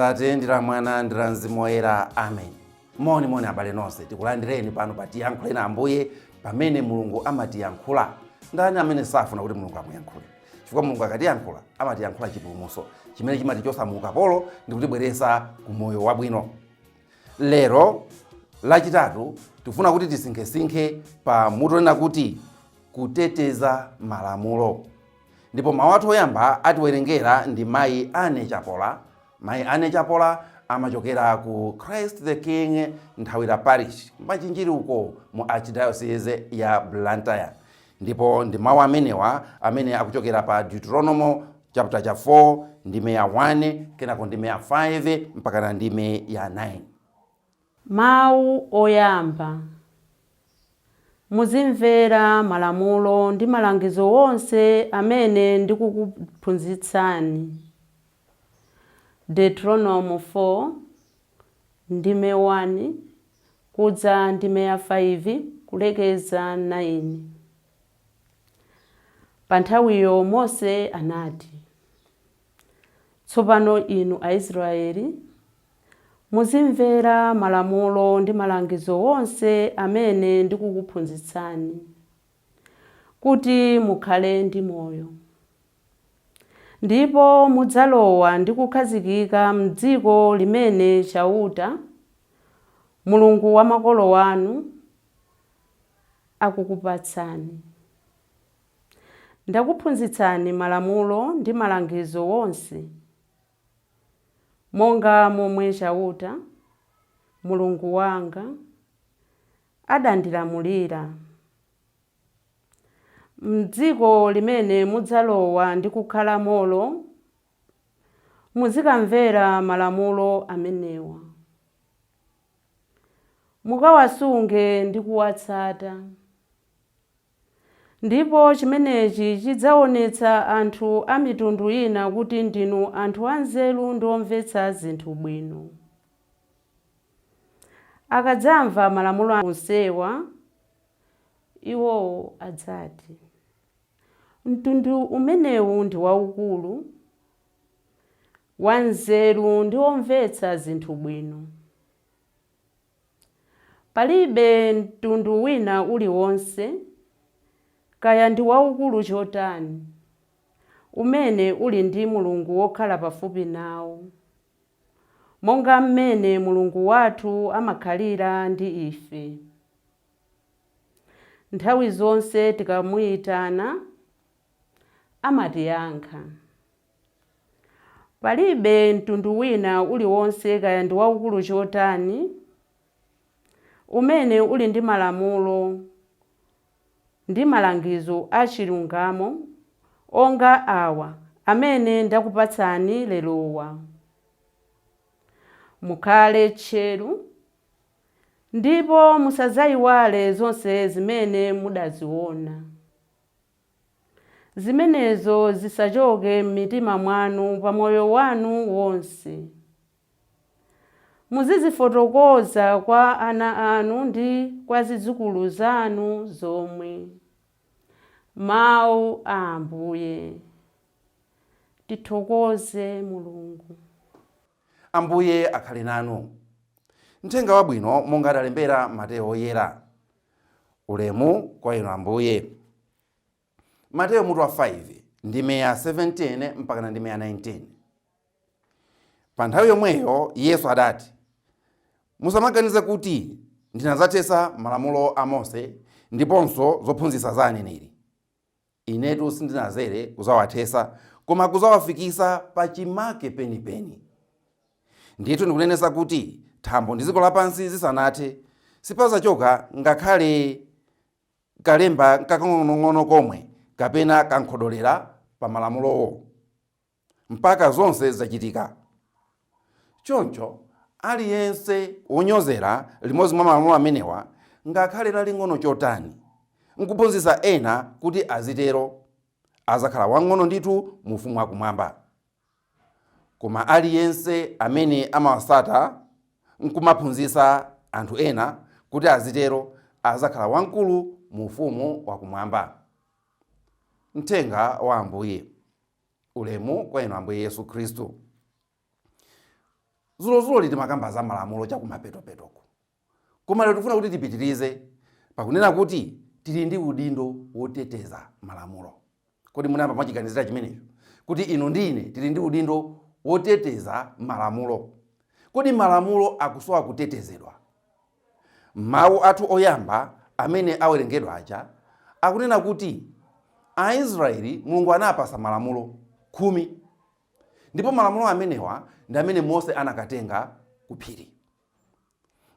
Atate ndi la Mwana ndi la Mzimu Woyera. Amen. Moni moni abale nonse, tikulandireni pano pa Tiyankhuleni Ambuye, pamene Mulungu amatiyankhula. Ndani amene safuna kuti Mulungu amuyankhule? Chifukwa Mulungu akatiyankhula, amatiyankhula chipulumutso chimene chimatichotsa mu ukapolo ndi kutibweretsa ku moyo wabwino. Lero Lachitatu tifuna kuti tisinkhesinkhe pa mutu onena kuti kuteteza malamulo. Ndipo mawu athu oyamba atiwerengera ndi mayi Anne Chapola. Mayi Anne Chapola amachokera ku Christ the King Nthawira Parish, Machinjiri uko mu Archdiocese ya Blantyre. Ndipo ndi mawu amenewa amene akuchokera pa Deuteronomo chapter cha 4 ndime ya 1 kenako ndime ya 5 mpakana ndime ya 9. Mawu oyamba. Muzimvera malamulo ndi malangizo onse amene ndikukuphunzitsani. Deuteronomo 4 ndime 1 kudza ndime ya 5 kulekeza 9. Pa nthawiyo Mose anati, Tsopano inu Aisraeli, muzimvera malamulo ndi malangizo onse amene ndikukuphunzitsani, kuti mukhale ndi moyo. Ndipo mudzalowa ndi kukhazikika m'dziko limene Chauta, Mulungu wa makolo anu, akukupatsani. Ndakuphunzitsani malamulo ndi malangizo onse, monga momwe Chauta, Mulungu wanga, adandilamulira. M'dziko limene mudzalowa ndi kukhalamolo, muzikamvera malamulo amenewa. Mukawasunge ndi kuwatsata. Ndipo chimenechi chidzaonetsa anthu a mitundu ina kuti ndinu anthu anzeru ndi omvetsa zinthu bwino. Akadzamva malamulo onsewa, iwowo adzati, Mtundu umenewu ndi waukulu, wanzeru ndi womvetsa zinthu bwino. Palibe mtundu wina uliwonse, kaya ndi waukulu chotani, umene uli ndi Mulungu wokhala pafupi nawo, monga mmene Mulungu wathu amakhalira ndi ife. Nthawi zonse tikamuyitana, amatiyankha. Palibe mtundu wina uliwonse kaya ndi waukulu chotani, umene uli ndi malamulo ndi malangizo a chilungamo onga awa amene ndakupatsani lerowa. Mukhale tcheru ndipo musadzayiwale zonse zimene mudaziona. Zimenezo zisachoke m'mitima mwanu pa moyo wanu wonse. Muzizifotokoza kwa ana anu ndi kwa zidzukulu zanu zomwe. Mawu a Ambuye. Tithokoze Mulungu. Ambuye akhale nanu. Mthenga wabwino monga adalembera Mateyo Woyera. Ulemu kwa inu Ambuye. Mateyo mutu wa 5 ndime ya 17 mpakana ndime ya 19. Pa nthawi yomweyo Yesu adati, Musamaganize kuti ndinadzathetsa malamulo a Mose ndiponso zophunzitsa za aneneri. Inetu sindinadzere kudzawathetsa, koma kudzawafikitsa pachimake penipeni. Ndithu ndikunenetsa kuti thambo ndi dziko lapansi zisanathe, sipadzachoka ngakhale kalemba kakang'onong'ono komwe kapena kankhodolera pa malamulowo, mpaka zonse zidzachitika. Choncho aliyense wonyozera limodzi mwa malamulo amenewa, ngakhale laling'ono chotani, n'kuphunzitsa ena kuti azitero, adzakhala wamng'ono ndithu mu ufumu wakumwamba. Koma aliyense amene amawatsata n'kumaphunzitsa anthu ena kuti azitero, adzakhala wamkulu mu ufumu wakumwamba. Mthenga wa Ambuye. Ulemu kwa inu Ambuye Yesu Khristu. Zulozuloli timakamba za malamulo chakumapetopetoko, koma lero tikufuna kuti tipitirize pakunena kuti tili ndi udindo woteteza malamulo. Kodi munayamba mwachiganizira chimenecho, kuti inu ndi ine tili ndi udindo woteteza malamulo? Kodi malamulo akusowa kutetezedwa? Mawu athu oyamba amene awerengedwa aja akunena kuti Aisraeli Mulungu anapasa malamulo 10, ndipo malamulo amenewa ndi amene Mose anakatenga ku phiri.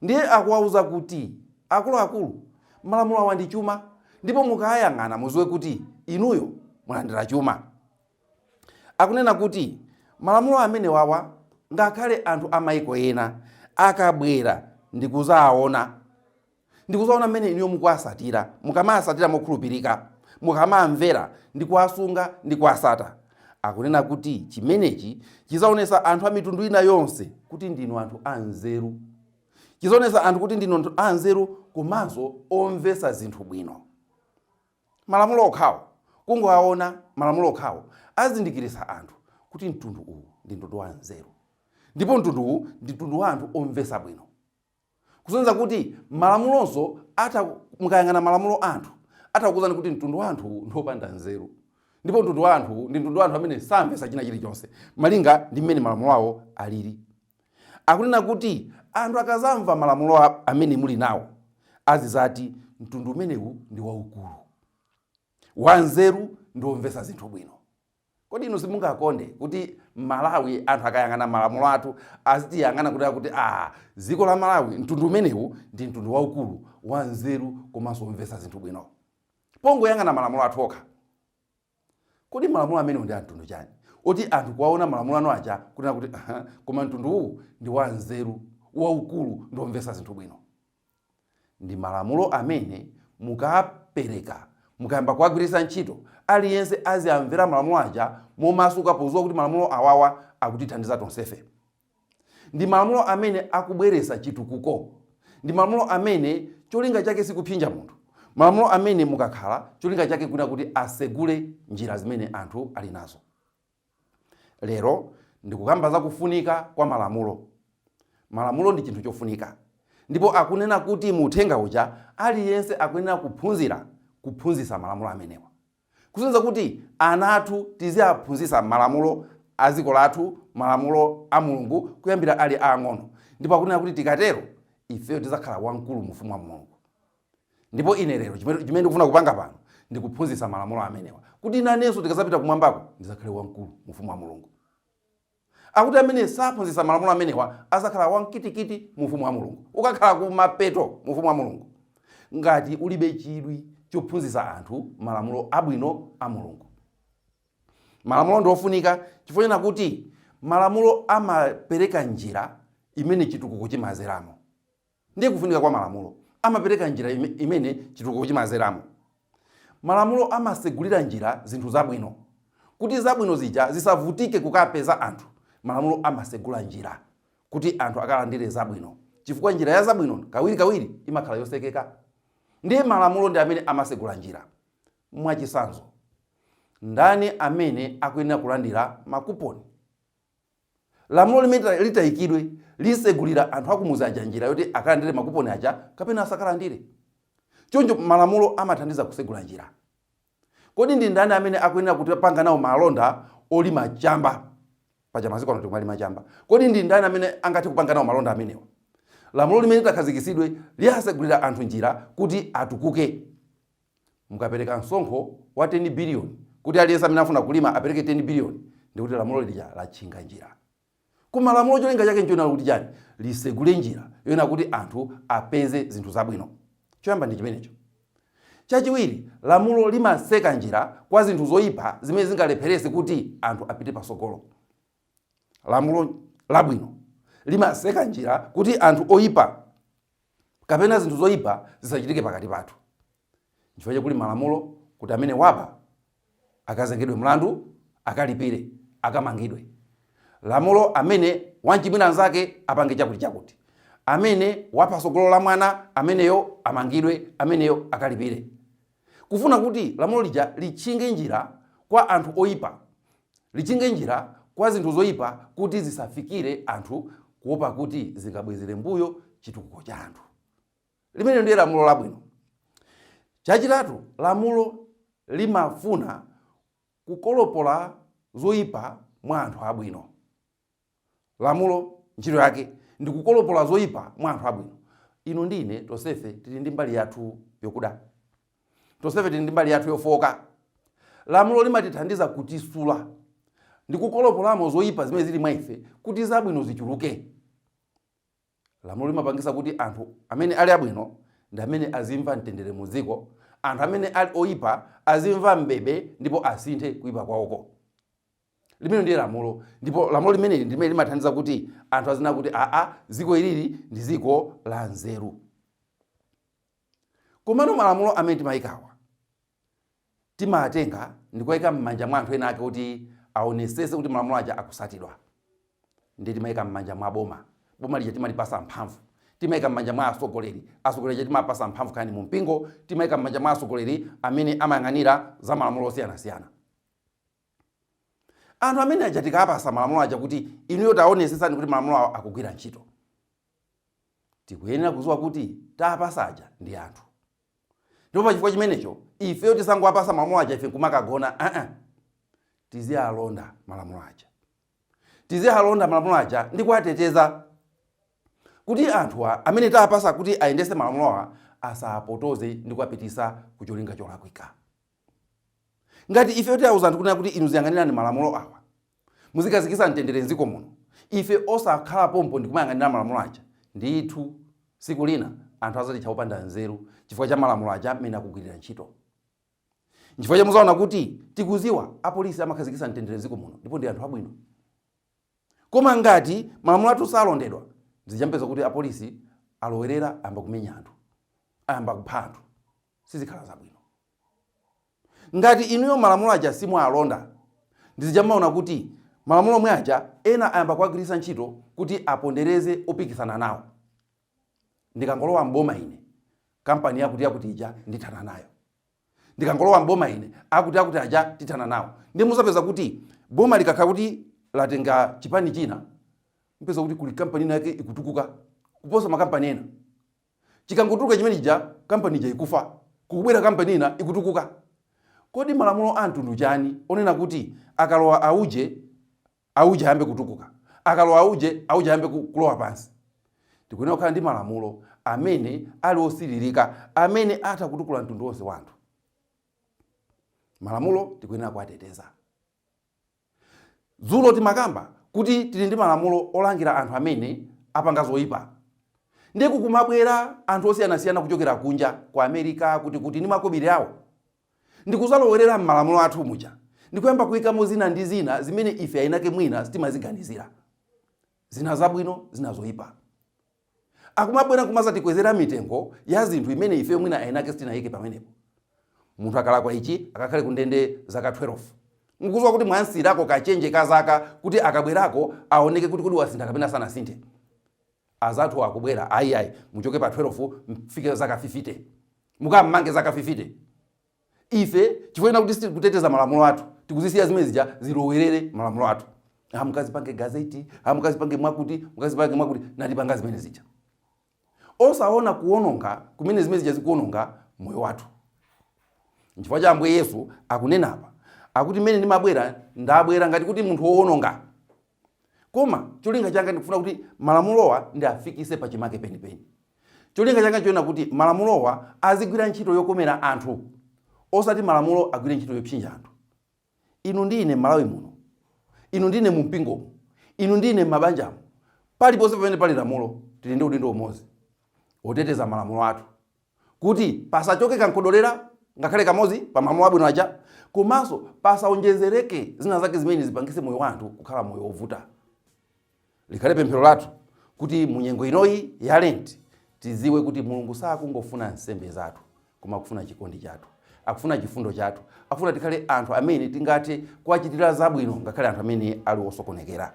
Ndiye akuwauza kuti, akuluakulu, malamulo awa ndi chuma, ndipo mukayang'ana muziwe kuti inuyo mulandira chuma. Akunena kuti malamulo amenewawa ngakhale anthu a maiko ena akabwera ndikuzaona mmene inuyo mukuwasatira, mukamasatira mokhulupirika, mukamamvera ndi kuwasunga ndi kuwasata, akunena kuti chimenechi chizaonesa anthu a mitundu ina yonse kuti ndinu anthu anzeru. Chizaonesa anthu kuti ndinu anthu anzeru komanso omvesa zinthu bwino. Malamulo okhawo, kungowaona malamulo okhawo azindikirisa anthu kuti mtundu uwu ndi mtundu wa anzeru, ndipo mtundu uwu ndi mtundu wa anthu omvesa bwino. Kusonyeza kuti malamulonso atha, mukayang'ana malamulo anthu atha kukuwuzani kuti mtundu wa anthu ndi wopanda nzeru, ndipo mtundu wa anthu ndi mtundu wa anthu amene samvesa china chilichonse malinga ndi mmene malamulo awo alili. Akunena kuti anthu akazamva malamulo amene muli nawo azizati mtundu umenewu ndi waukulu, wanzeru ndi womvesa zinthu bwino. Kodi inu simungakonde kuti Malawi anthu akayang'ana malamulo athu azitiyang'ana kuti akuti dziko la Malawi mtundu umenewu ndi mtundu waukulu, wanzeru komanso womvesa zinthu bwino, pongoyang'ana malamulo athu okha? Kodi malamulo amenewo ndi a mtundu chani, oti anthu kuwaona malamulo anu aja kunena kuti aha, koma mtundu uwu ndi wanzeru, waukulu ndi womvesa zinthu bwino? Ndi malamulo amene mukapereka, mukayamba kuwagwiritsa ntchito, aliyense aziyamvera malamulo aja momasuka, podziwa kuti malamulo awawa akutithandiza tonsefe. Ndi malamulo amene akubweretsa chitukuko. Ndi malamulo amene cholinga chake sikupsinja munthu. Malamulo amene mukakhala cholinga chake kuna kuti asegule njira zimene anthu ali nazo. Lero ndikukamba za kufunika kwa malamulo. Malamulo ndi chinthu chofunika, ndipo akunena kuti mu uthenga uja aliyense akuyenera kuphunzira kuphunzitsa malamulo amenewa, kusonyeza kuti ana athu tiziaphunzitsa malamulo a dziko lathu, malamulo a Mulungu, kuyambira ali aang'ono. Ndipo akunena kuti tikatero ifeyo tizakhala wamkulu mu ufumu wa Mulungu. Ndipo ine lero chimene ndikufuna kupanga pano ndikuphunzitsa malamulo amenewa, kuti nanenso tikazapita kumwambako ndizakhale wamkulu mu ufumu wa Mulungu. Akuti amene saphunzitsa malamulo amenewa azakhala wamkitikiti mu ufumu wa Mulungu. Ukakhala kumapeto mu ufumu wa Mulungu ngati ulibe chidwi chophunzitsa anthu malamulo abwino a Mulungu. Malamulo ndi ofunika chifukwa chena kuti malamulo amapereka njira imene chitukuko chimazeramo. Ndiye kufunika kwa malamulo, amapereka njira imene chitukuko chimazeramo. Malamulo amasegulira njira zinthu zabwino, kuti zabwino zija zisavutike kukapeza anthu. Malamulo amasegula njira kuti anthu akalandire zabwino, chifukwa njira ya zabwino kawirikawiri imakhala yosekeka. Ndiye malamulo ndi amene amasegula njira. Mwachisanzo, ndani amene akuyenera kulandira makuponi? Lamulo limene litayikidwe lisegulira anthu akumuzi aja njira yoti akalandire makuponi aja kapena asakalandire. Choncho malamulo amathandiza kusegula njira. Kodi ndi ndani amene akuyenera kupanga nawo malonda olima chamba? Paja masiku ano tikumalima chamba. Kodi ndi ndani amene angathe kupanga nawo malonda amenewa? Lamulo limene litakhazikitsidwe liyasegulira anthu njira kuti atukuke. Mukapereka msonkho wa 10 billion kuti aliyense amene afuna kulima apereke 10 billion, ndikuti lamulo lija latchinga njira. Koma lamulo cholinga chake nchonena kuti chani? Lisegule njira yoona kuti anthu apeze zinthu zabwino. Choyamba ndi chimenecho. Chachiwiri, lamulo limaseka njira kwa zinthu zoyipa zimene zingalepherese kuti anthu apite pasogolo. Lamulo labwino limaseka njira kuti anthu oyipa kapena zinthu zoyipa zisachitike pakati pathu. Nchifukwa chake kuli malamulo kuti amene waba akazengedwe mlandu, akalipire, akamangidwe. Lamulo amene wamchimwira anzake apange chakuti chakuti, amene wapha sogolo la mwana ameneyo amangidwe, ameneyo akalipire. Kufuna kuti lamulo lija litchinge njira kwa anthu oyipa, litchinge njira kwa zinthu zoyipa kuti zisafikire anthu Kuopa kuti zingabwezere mbuyo chitukuko cha anthu. Limene ndiye lamulo labwino. Chachitatu, lamulo limafuna kukolopola zoyipa mwa anthu abwino. Lamulo ntchito yake ndi kukolopola zoyipa mwa anthu abwino. Inu ndi ine tonsefe tili ndi mbali yathu yokuda, tonsefe tili ndi mbali yathu yofoka. Lamulo limatithandiza kutisula ndi kukolopolamo zoyipa zimene zili mwa ife kuti zabwino zichuluke. Lamulo limapangisa kuti anthu amene ali abwino ndi amene azimva mtendere mu dziko, anthu amene ali oyipa azimva mbebe ndipo asinthe kuyipa kwawoko. Limene ndiye lamulo, ndipo lamulo limeneli ndi limene limathandiza kuti anthu azinena kuti aa, dziko ilili ndi dziko la nzeru. Komano malamulo amene timayikawa timatenga ndikuwayika m'manja mwa anthu ena ake kuti aonesese kuti malamulo aja akusatidwa. Ndiye timayika m'manja mwa boma, boma lija timalipasa mphamvu. Timayika m'manja mwa atsogoleri, atsogoleri aja timapasa mphamvu kaya ndi mu mpingo. Timayika m'manja mwa atsogoleri amene amayang'anira za malamulo osiyanasiyana. Anthu amene aja tikapasa malamulo aja kuti inuyo taonesesani kuti malamulo awo akugwira ntchito, tikuyenera kudziwa kuti tapasa aja ndi anthu. Ndipo pachifukwa chimenecho ifeyo tisangowapasa malamulo aja ife nkumakagona. Uh-uh. Tiziyalonda malamulo aja, tiziyalonda malamulo aja ndi kuwateteza kuti anthuwa amene tapasa kuti ayendese malamulo awa asapotoze ndi kuwapitisa ku cholinga cholakwika. Ngati ife tiauza anthu kunena kuti inu ziyang'anirani malamulo awa, muzikazikisa mtendere mdziko muno, ife osakhala pompo ndi kumayang'anira malamulo aja, ndithu siku lina anthu azatitcha opanda nzeru chifukwa cha malamulo aja mmene akugwirira ntchito. Nchifukwa cha muzaona kuti tikuziwa apolisi amakhazikisa mtendere mdziko muno ndipo ndi anthu abwino. Koma ngati malamulo athu salondedwa, zichampeza kuti apolisi alowerera, ayamba kumenya anthu, ayamba kupha anthu, sizikhala zabwino. Ngati inuyo malamulo aja simualonda, ndizichamaona kuti malamulo omwe aja ena ayamba kuwagwiritsa ntchito kuti apondereze opikisana nawo. Ndikangolowa mboma ine, kampani yakuti yakuti ija ndithana nayo. Ndikangolowa mboma ine, akuti akuti aja tithana nawo. Ndi muzapeza kuti boma likakhala kuti latenga chipani china, mpeza kuti kuli kampani ina yake ikutukuka kuposa makampani ena. Chikangotuluka chimene chija, kampani ija ikufa, kukubwera kampani ina ikutukuka. Kodi malamulo a mtundu chani onena kuti akalowa auje, auje ayambe kutukuka, akalowa auje, auje ayambe kulowa pansi? Tikuyenera kukhala ndi malamulo amene ali osiririka, amene atha kutukula mtundu wonse wa anthu. Malamulo tikuyenera kuwateteza. Dzulo timakamba kuti tili ndi malamulo olangira anthu amene apanga zoyipa. Ndiye kukumabwera anthu osiyanasiyana kuchokera kunja ku America kuti kuti ndi makobiri awo ndikuzalowerera m'malamulo athu muja ndikuyamba kuyikamo zina ndi zina zimene ife ainake mwina sitimaziganizira, zina zabwino, zina zoyipa. Akumabwera kumazatikwezera mitengo ya zinthu imene ife mwina ainake sitinayike pamenepo. Munthu akalakwa ichi akakhale kundende zaka 12, mukuziwa kuti mwansirako kachenje ka zaka kuti akabwerako aoneke kuti kodi wasintha kapena sanasinthe. Azathu akubwera, ayi ayi, muchoke pa 12 mfike zaka 50, mukammange zaka 50. Ife chifukwa kuti sitikuteteza malamulo athu, tikuzisiya zimene zija zilowerere malamulo athu. Ha, mukazipange gazeti, ha, mukazipange mwakuti, mukazipange mwakuti, natipanga zimene zija, osaona kuwononga kumene zimene zija zikuwononga moyo wathu. Nchifukwa cha Ambuye Yesu akunena apa akuti mmene ndimabwera, ndabwera ngati kuti munthu wowononga, koma cholinga changa ndikufuna kuti malamulowa ndiafikise pachimake penipeni. Cholinga changa choyena kuti malamulowa azigwira ntchito yokomera anthu, osati malamulo agwire ntchito yopsinja anthu. Inu ndi ine m'Malawi muno, inu ndi ine mu mpingomo, inu ndi ine m'mabanjamo, paliponse pamene pali lamulo, tili ndi udindo umodzi woteteza malamulo athu kuti pasachoke kankhodolera ngakhale kamodzi pa malamulo abwino aja, komanso pasaonjezereke zina zake zimene zipangise moyo wa anthu kukhala moyo wovuta. Likhale pemphero lathu kuti mu nyengo inoyi ya Lent tiziwe kuti Mulungu sakungofuna nsembe zathu, koma akufuna chikondi chathu, akufuna chifundo chathu, akufuna tikhale anthu amene tingathe kuwachitira zabwino ngakhale anthu amene ali osokonekera.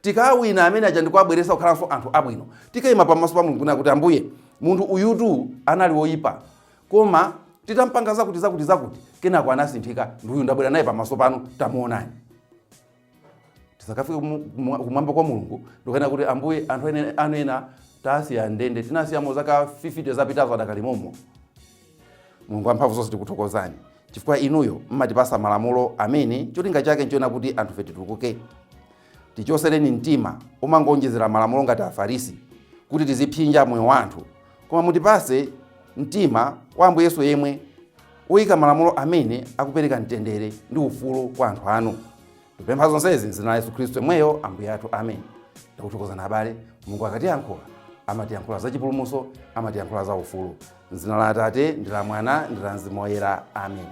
Tikawina amene aja ndikuwabweresa kukhalanso anthu abwino, tikayima pamaso pa Mulungu kunena kuti, Ambuye, munthu uyutu anali woyipa, koma titampanga zakuti zakuti zakuti, kenako anasinthika, ndi uyu ndabwera naye pamaso panu, tamuonani. Tisakafike kumwamba kwa Mulungu ndikukanena kuti, "Ambuye, anthu anu ena tasiya ndende, tinasiyamo zaka 50 zapitazo, adakalimomo." Mulungu wamphamvu zonse, tikuthokozani chifukwa inuyo mmatipasa malamulo amene cholinga chake nchoona kuti anthufe titukuke. Tichosereni mtima umangonjezera malamulo ngati Afarisi kuti tizipsinja moyo wathu, koma mutipase mtima wa Ambuye Yesu yemwe uyika malamulo amene akupereka mtendere ndi ufulu kwa anthu anu. Tipempha zonsezi m'dzina la Yesu Khristu yemweyo Ambuye athu, amen. Ndakuthokozani abale. Mulungu akatiyankhula, amatiyankhula za chipulumutso, amatiyankhula za ufulu. M'dzina la Atate ndi la Mwana ndi la Mzimu Woyera, amen.